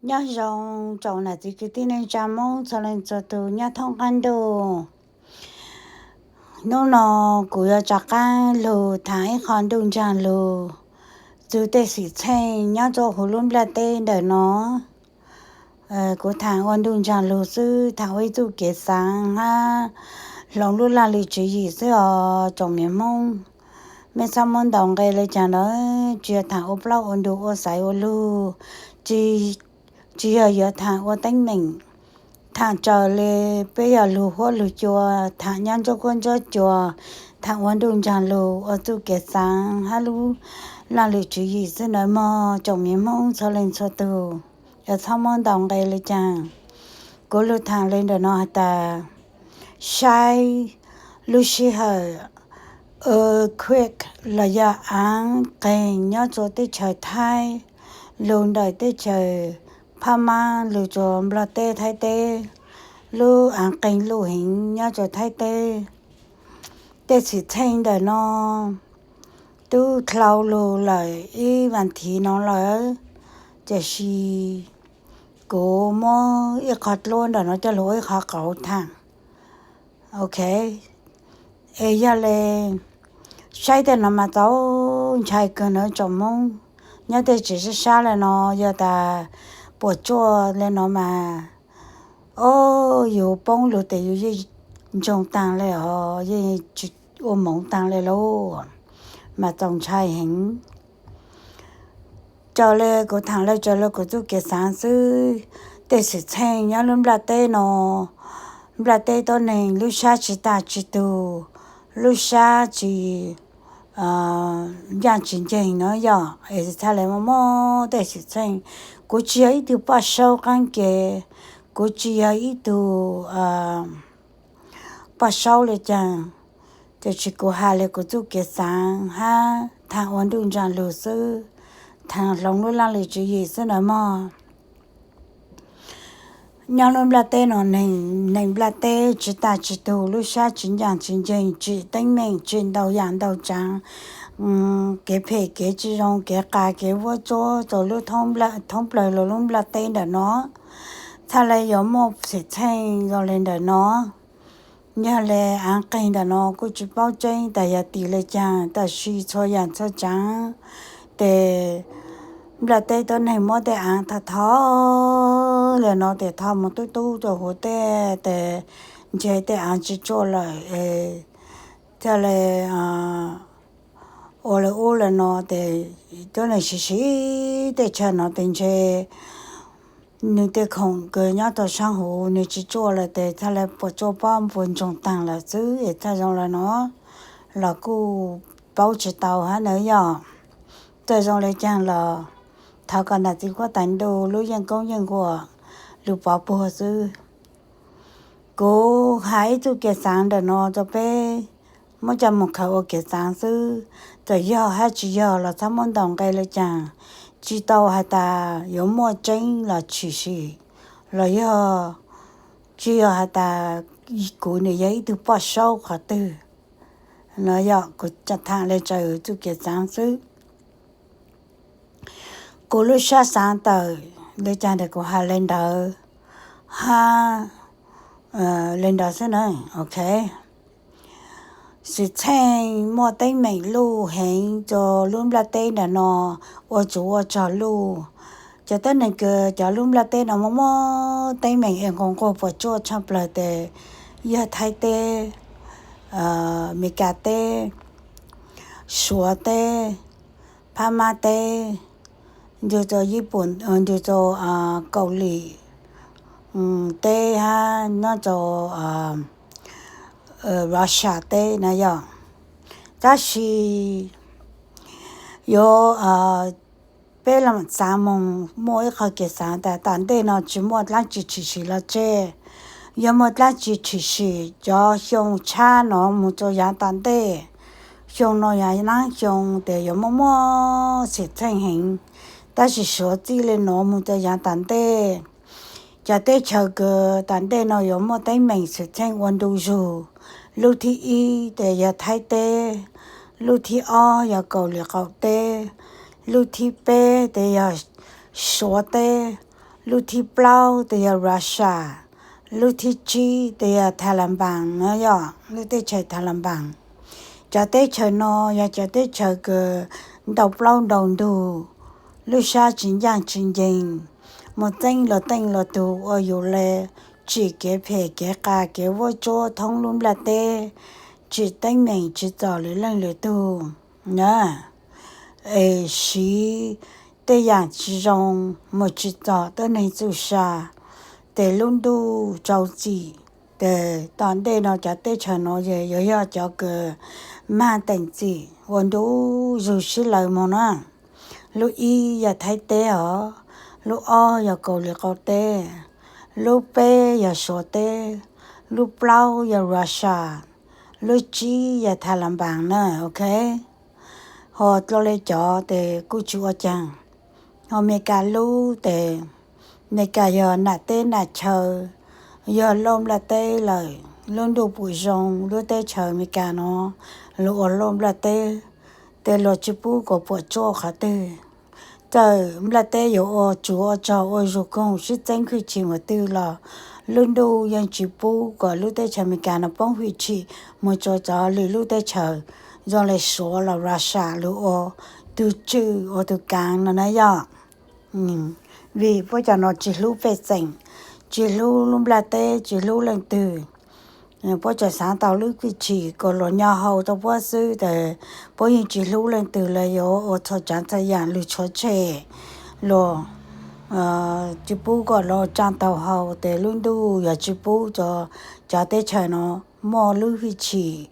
Nyob zoo tsoom nam txiv kwv tij neej tsa Hmoob txhua leej txhua tus nyob thoob qab ntuj. Hnub no kuv yuav rov qaab lug thaam ib qho ntuj nraag lug txug tej xwm txheej nyob rua huv lub nplaj teb ntawm no. Kuv thaam ua ntuj nraag lug xwb, thaam ua ib txuj kev xaav hab hloov lub laj lim tswv yim xwb os tsoom miv Hmoob. Mej txhob muab ntaus nqe le caag lawm, tsi yog thaam ua plaub ua ntug ua xaiv ua lug, tsi yog yuav thaam ua teeb meem. Thaam raws le peb yog lug huab lug cua, thaam nyob ntsab huab ntsab cua, thaam ua ntuj nraag lug ua txuj kev xaav hab lub laj lim tswv yim xwb nawb mog tsoom miv Hmoob txhua leej txhua tug. Yuav txhob muab ntaus nqe le caag. Kuv lug thaam le ntawm no has tas, saib lub sij hawm earthquake los yog aav qeeg nyob rua teb chaws Thaib lug ntawm teb chaws Phab Mab lug rua Nplog teb Thaib teb, lub aav qeeg luj heev nyob rua Thaib teb. Tej xwm txheej ntawm no tub dlhau lug lawm ib vas thiv no lawm, tiam sis kuv muab ib qho dluab ntawm no coj lug ua ib qho qauv thaam. Ok, es yog le saib tej no mas txaus ntshai kawg nawb tsoom Hmoob. Nyob tej tsev sab sab le no yog tas puam tsuaj le no mas, o, yus poob lug tes yus yeej ntsoog taag le os, yeej tsi ua moov taag le lauj, mas txaus ntshai heev. Raws le kuv thaam le raws le kuv txuj kev xaav xwb, tej xwm txheej nyob lub nplaj teb no, nplaj teb tuab neeg lub sab tsi tas tsi tug, lub sab tsi ncaaj tsi nceeg no yog es txhaj le muaj muaj tej xwm txheej. Kuv tsi yog ib tug poj saub qaab ke, kuv tsi yog ib tug poj saub le caag, tiam sis kuv has le kuv txuj kev xaav hab thaam ua ntuj nraag lug xwb, thaam hloov lub laj lim tswv yim xwb nawb mog. Nyob lub nplaj teb no neeg, neeg nplaj teb tsi tas tsi tug, lub sab tsi ncaaj tsi nceeg, tsim teeb meem, tsim ntau yaam ntau tsaav, kev phem kev tsi zoo, kev qas kev vuab tsuab rua lub thoob plawg lug lub nplaj teb ntawm no. Txhaj le yuav muaj xwm txheej zoo le ntawm no. Yog le aav qeeg ntawm no kuj tsi paub tseeb tas yog tim le caag, tab sis txhua yaam txhua tsaav tes nplaj teb tuab neeg muab tej aav tho tho le no tes tho moog tub tub rua huv tej tes ntshe tej aav tsi tsuaj lawm es txhaj le ua le ub le no tes tuab neeg siv siv tej chaw no tes ntshe nwg tej khoom kws nyob rua saab huv nwg tsi tsuaj lawm tes txhaj le puam tsuaj pob npuas ntsoog taag lawm xwb es txhaj zoo le no los kuj paub tsi tau hab nawb yog. Txawm zoo le caag los thov kom nam txiv huab tais ntuj lub yeej koob yeej nkuas lug pov puag xwb. Kuv has ib txuj kev xaav ntawm no rua peb muab coj moog khaws ua kev xaav xwb. Txawm yog hab tsi yog los txhob muab ntaus nqe le caag. Tsi tau has tas yuav muaj tseeb los tshwm sim, los yog tsi yog has tas kuv nwg yog ib tug poj saub qhov twg. No yog kuv thaam le raws txuj kev xaav xwb. Kuv lub sab xaav tawm le caag tes kuv has le ntawd hab le ntawd xwb na. Ok, xwm txheej muaj teeb meem luj heev rua lub nplaj teb ntawm no ua tsuv ua tsaug luj. Cov tuab neeg kws cov lub nplaj teb no muaj muaj teeb meem es nquag nquag puam tsuaj tshaj plawg tes yog Thaib teb, Amelikas teb, Suav teb, Phab Mab teb, nrug rua Yij Pum, nrug rua Kaus Lim teb hab nyob rua Russia teb na yog. Tab sis yuav peb lam xaav moog muaj ib qho kev xaav tas tom ntej no tsi muaj dlaab tsi tshwm sim los tseg. Yog muaj dlaab tsi tshwm sim cov xyoo tshab no moog rua yaav tom ntej, xyoo no yaav naab xyoo tes yuav muaj muaj xwm txheej heev. Tab sis suav txij le nuav moog rua yaav tom ntej, cov teb chaws kws tom ntej no yuav muaj teeb meem xwm txheej ua ntu zug, lub thib ib tes yog Thaib teb, lub thib ob yog Kaus Lim qaum teb, lub thib peb tes yog Suav teb, Lub thib plaub tes yog Russia, lub thib tsib tes yog Taliban no, yog lub teb chaws Taliban. Cov teb chaws no yog cov teb chaws kws ntau plaub ntau ntug, lub sab tsis ncaaj tsis nceeg, mus txeeb luas teej luas tug ua yus le, tsim kev phem kev qas kev vuab tsuab thoob lub nplaj teb, tsim teeb meem tsim txom lwm leej lwm tug na, es siv tej yaam tsis zoo mus tsim txom tuab neeg txuj sa. Tes lub ntuj tsaus txim, tes tom ntej no cov teb chaws no yuav yog cov kws mag teem txim ua ntu zug sib laws moog na. Lub ib yog Thaib teb os, lub ob yog Kaus Lim Qaum teb, lub peb yog Suav teb, lub plaub yog Russia, lub tsib yog Taliban na, ok. Ho dlua le cov tes kuj tsis ua caag. Ho Amelikas lub tes, Amelikas yog nam teb nam chaw, yog lauj nplaj teb lawm, lub ntuj pum zoo lub teb chaws Amelikas no, luas ua lauj nplaj teb, tes luas tsis pub kuas puam tsuaj qhov twg. Txawm nplaj teb yuav ua tsuv ua tsog ua zug koog sib txeeb hwj chim mus twg los, lub ntuj yeej tsis pub kuas lub teb chaws Amelikas no poob hwj chim mus rua cov lwm lub teb chaws, zoo le Suav los Russia luas ua tug tswj ua tug kaav no na yog. Vim puab cov no tsis hlub pej xeem, tsis hlub lub nplaj teb, tsis hlub leej twg. Puab tsuas xaav tau lub hwj chim kuas luas nyo hau rua puab xwb tes puab yeej tsis hlub leej twg le, yuav ua txhua tsaav txhua yaam lug tshuav tshem, luas tsis pub kuas luas tsaa taug hau, tes lub ntuj yog tsis pub cov teb chaws no muaj lub hwj chim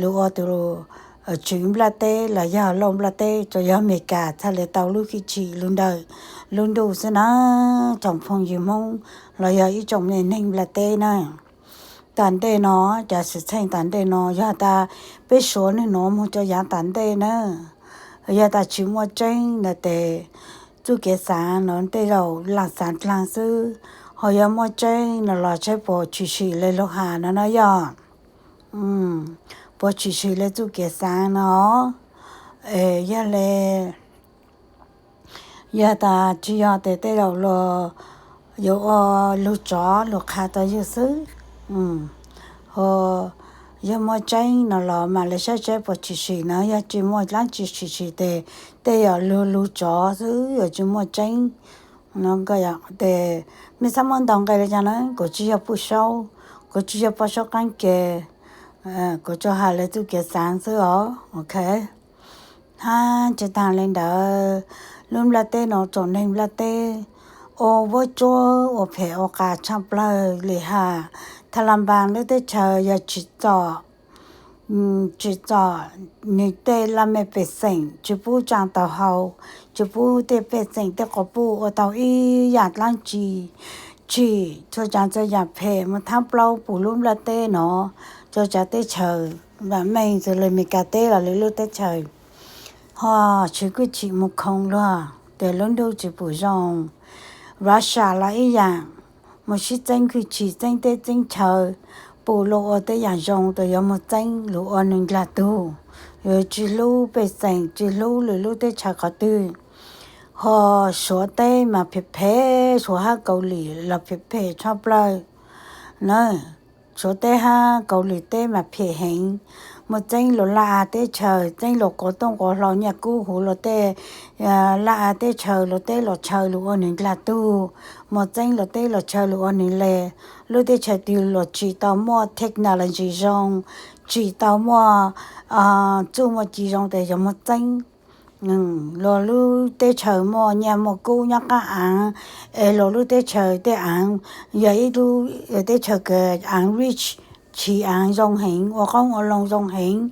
luas ua tug tswv nplaj teb los yog lauj nplaj teb, tsuas yog Amelikas txhaj le tau lub hwj chim lug ntawm lub ntuj xwb na. Tsoom phooj ywg Hmoob los yog ib tsoom me neeg nplaj teb na, tom ntej no, cov xwm txheej tom ntej no yog tas peb Suav nwg nuav moog rua yaav tom ntej na, yog tas tsis muaj tseeb no tes txuj kev xaav no tej zaum laam xaav dlaag xwb, ho yog muaj tseeb no los saib puas tshwm sim le luag has no na yog. Puas tshwm sim le txuj kev xaav no, es yog le, yog tas tsis yog tes tej zaum luas yuav ua lug tsov lug qha tau yug xwb. Ho yog muaj tseeb no los mam le saib saib puas tshwm sim no, yog tsis muaj dlaab tsi tshwm sim tes tej zaum lug lug tsov xwb, yuav tsis muaj tseeb. Tes mej txhob muab ntau nqe le caag na, kuv tsis yog puj saub, kuv tsis yog poj saub qaab ke, kuv tsuas has le txuj kev xaav xwb os, ok. Hab tsis taag le ntawd, lub nplaj teb no tsoom neeg nplaj teb ua vuab tsuab ua phem ua qas tshaj plawg le has. Tha las npas lub teb chaws yog tsim txom, tsim txom nwg tej laj mej pej xeem, tsis pub tsaa taug hau, tsis pub tej pej xeem tej quas puj ua tau ib yaam dlaab tsi, tsim txhua tsaav txhua yaam phem mus thaab plaub puv lub nplaj teb no, txhua tsaav teb chaws, vam meej txug le Meskas teb los lwm lub teb chaws ho tshwm kuj tshim mus khoom luag tes lub ntuj tsis pum zoo. Russia los ib yaam, mus sib txeeb hwj chim txeeb teb txeeb chaw, pum luag ua tej yaam zoo tes yuav mus txeeb luag ua nwg dlaag tug, yuav tsis hlub pej xeem tsis hlub lwm lub teb chaws qhov twg. Ho Suav teb mas phem phem, Suav hab Kaus Lim los phem phem tshaj plawg na. Suav teb hab Kaus Lim teb mas phem heev, mus txeeb luag laj av teb chaws, txeeb luag quas tooj quas hlau nyaj kub huv luag tej laj av teb chaws, luag teb luag chaw luag ua nwg dlaag tug, mus txeeb luag teb luag chaw luag ua nwg le. Lub teb chaws twg luag tsim tau muaj technology zoo, tsim tau muaj txuj muaj ci zoo tes yuav mus txeeb. Luag lub teb chaws muaj nyaj muaj kub nyob qaab aav, es luag lub teb chaws tej aav yog ib lub teb chaws kws aav rich, chiv aav zoo heev, ua qoob ua loo zoo heev,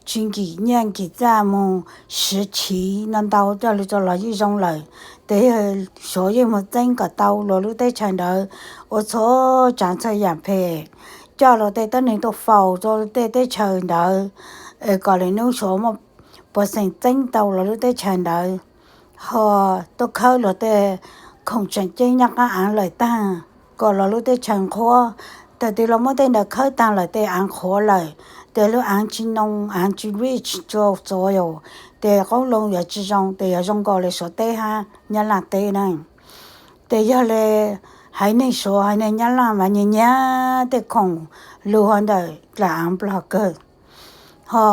tsis nkim nyaj nkim txaj mus siv chiv no ntau coj lug rua los yeej zoo lawm. Tes Suav yeej mus txeeb kom tau luag lub teb chaws ntawd ua txhua tsaav txhua yaam phem, coj luag tej tuab neeg tuaj faus rua tej teb chaws ntawd, es kom lwm nub Suav muaj puas xeem txeeb tau luag lub teb chaws ntawd, ho tuaj khawb luag tej khoom tseem ceeb nyob qaab aav lawm taag, kom luag lub teb chaws nqhuav. Thaum twg luag muab tej ntawd khawb taag lawm tej aav qhuav lawm, tes lub aav tsis noo, aav tsis rich rua Suav, tes qoob loo yuav tsis zoo, tes yuav zoo nkaus le Suav teb hab Nyab Laj teb na. Ces yog li haiv neeg Suav haiv neeg Nyab Laj mas nyiag nyiag tej khoom lug hauv ntawm dlaim aav Nplog kawg. Ho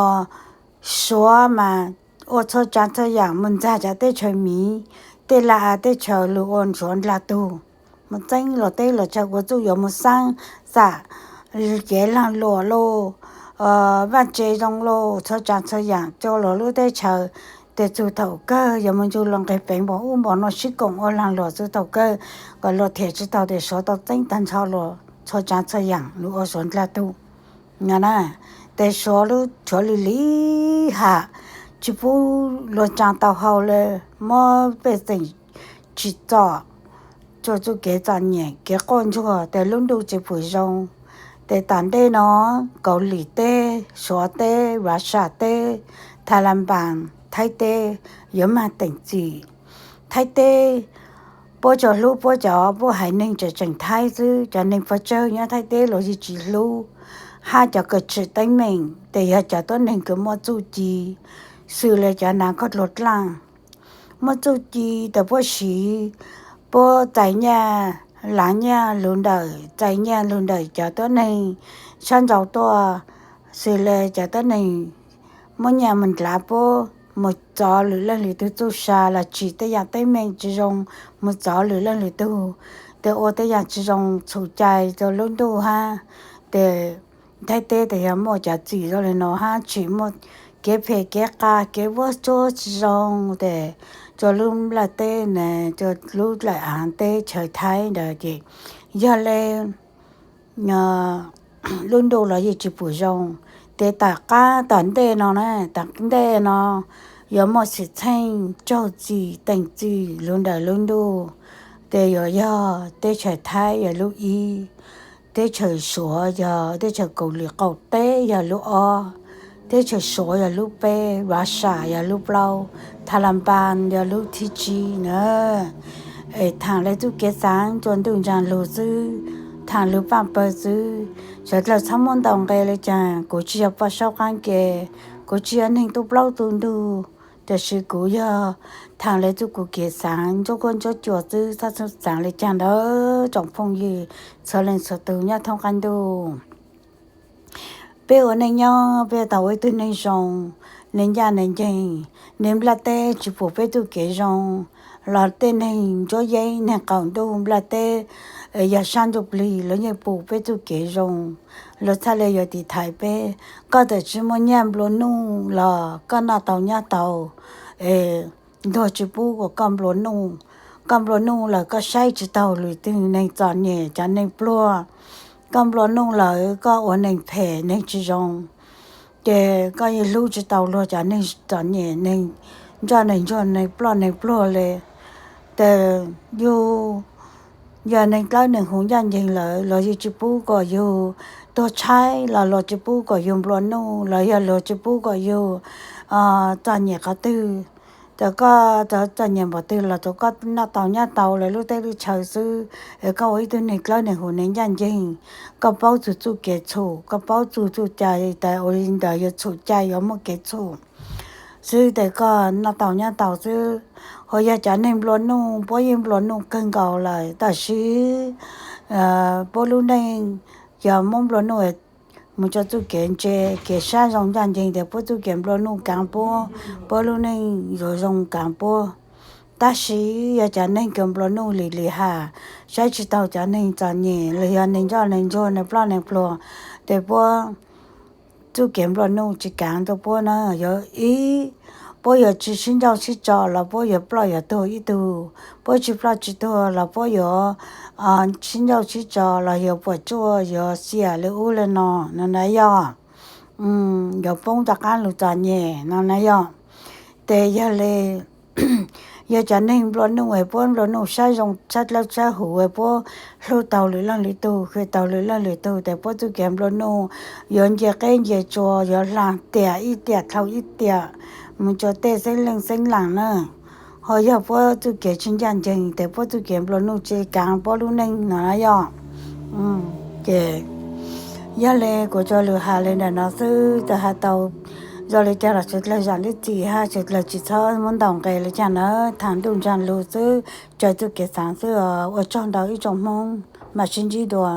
Suav mas ua txhua tsav txhua yam mus ntxag cov teb chaws miv, tej laj av teb chaws lug ua Suav ndla tug, mus txeeb luag teb luag chaw ua txuj yuav mus xaab xam kev laag luam lauj, vaaj tse zoo lauj, txhua tsav txhua yam rua luag lub teb chaws. Tes txug thaum kawg yuav mus ntsug luag nqeg peev npaum ub npaum no sib koom ua laag luam txug thaum kawg kom luag them tsi tau tes Suav tau txeeb taag nrho luag txhua tsav txhua yam lug ua Suav ndla tug no na. Tes Suav lub tshuav li li ham tsi pub luag tsaa tau hau le, muab pej xeem tsim txom rua txuj kev txom nyem kev quaj ntsuag tes lub ntuj tsi pum zoo. Tes tom ntej no Kaus Lim teb, Suav teb, Russia teb, Thailand, Thaib teb yuav mag teem txim. Thaib teb puab tsuas hlub puab cov puab haiv neeg tseem tseem Thaib xwb, cov neeg pog tsawg nyob Thaib teb luag yeej tsi hlub, hab cov kws tsim teeb meem tes yog cov tuab neeg kws muaj txuj ci, xws le cov nav koj dluag dlaaj, muaj txuj ci tes puab siv, puab txais nyaj, laav nyaj lug ntawm, txais nyaj lug ntawm cov tuab neeg sab nrau tuaj, xws le cov tuab neeg muab nyaj mus ndlav puab, mus txov lwm leej lwm tug txuj sa los tsim tej yaam teeb meem tsi zoo, mus txov lwm leej lwm tug, tes ua tej yaam tsi zoo txhum cai rua lub ntuj hab. Tes Thaib teb tes yog muaj cov txim zoo le no hab tsi muaj kev phem kev qa kev vuab tsuab tsi zoo tes rua lub nplaj teb na, rua lub dlaim aav teb chaws Thaib ntawd ces yog le lub ntuj los yeej tsi pum zoo. Tes tom qab tom ntej no na, tom ntej no yuav muaj xwm txheej raug txim teem txim lug ntawm lub ntuj, tes yuav yog teb chaws Thaib yog lub ib, teb chaws Suav yog, teb chaws Kaus Lim qaum teb yog lub ob, teb chaws Suav yog lub peb, Russia yog lub plaub, Thailand yog lub thib tsib na. Es thaam le txuj kev xaav rua ntuj ntsaa lug xwb, thaam lug paaj pawg xwb. Sawv dlawg txhob muab ntaus nqe le caag, kuv tsi yog poj saub qaab ke, kuv tsi yog neeg tu plaub tu ntug, tab sis kuv yog thaam le txuj kuv kev xaav ntsuab kuab ntsuab cua xwb, txhob xaav le caag ntawd tsoom phooj ywg txhua leej txhua tug nyob thoob qab ntuj. Peb ua neej nyob peb tau ua ib tug neeg zoo, neeg ncaj neeg nceeg, neeg nplaj teb tsi pum peb txuj kev zoo, los tej neeg ntsuab yeeb neeg qaum ntuj nplaj teb yog sab ntsuj plig luag yeej pum peb txuj kev zoo. Luag txhaj le yuav tiv thaiv peb. Koj txawm tsi muaj nyaj nplua nuj los koj noj tau nyab tau, ntuag tsi pub kuas koj nplua nuj. Koj nplua nuj lawm koj saib tsi taug lwm tug neeg txom nyem cov neeg pluag. Koj nplua nuj lawm koj ua neeg phem neeg tsi zoo, ces koj yeej hlub tsi tau luag cov neeg txom nyem neeg ntsoj neeg ntsuag neeg ploj neeg pluag le. Tes yug yog neeg dlawb neeg huv ncaj nceeg lawm los yug tsi pub kom yug tuag tshaib los luag tsi pub kom yug nplua nuj los yog luag tsi pub kom yug txom nyem qhov twg. Tes koj txom nyem npaum twg los tsuav koj noj tau nyab tau lawm lub teb lub chaw xwb, es koj ua ib tug neeg dlawb neeg huv neeg ncaj nceeg, koj paub txug txuj kev txhum, koj paub txug txuj cai tas ua li ntawd yuav txhum cai yuav muaj kev txhum xwb tes koj noj tau nyab tau xwb. Ho yog cov neeg nplua nuj puab yeej nplua nuj kawg nkaus lawm tab sis puab lub neej yog muab nplua nuj mus rua txuj kev ntse, kev sab zoo ncaj nceeg tes puab txuj kev nplua nuj kaav puab, puab lub neej yuav zoo kaav puab. Tab sis yog cov neeg kws nplua nuj lim lim ham, saib tsis taug cov neeg txom nyem los yog neeg ntsoj neeg ntsuag neeg ploj neeg pluag, tes puab txuj kev nplua nuj tsis kaav rua puab na. Yog ib, puab yuav tsis sib nrauj sib tso los puab yuav ploj yuav tuag ib tug, puab tsis ploj tsis tuag los puab yuav sib nrauj sib tso los yuav puam tsuaj yuav xiam li ub li no no na yog, yuav poob rov qaab lug txom nyem no na yog. Tes yog le yog cov neeg nplua nuj es puab nplua nuj saib zoo saib dlawb saib huv es puab hlub taug lwm leej lwm tug, fem taug lwm leej lwm tug tes puab txuj kev nplua nuj yuav nce qeb nce tsua, yuav hla tiam ib tiam dlhau ib tiam, mus rua tej xeeb leej xeeb laam na. Ho yog puab txuj kev tsis ncaj nceeg tes puab txuj kev nplua nuj tsis kaav puab lub neej no na yog. Ces yog le kuv tsuas lug has le ntawm no xwb, txawm has tau Zoo li cas los sawv dlawg zam lub txim hab sawv dlawg tsis txhob muab ntaus nqe li cas na, thaam ntuj ntsaag lug xwb, tsaws txuj kev xaav xwb os. Ua tsaug ntau ib tsoom Hmoob, maam sib ntsib dua.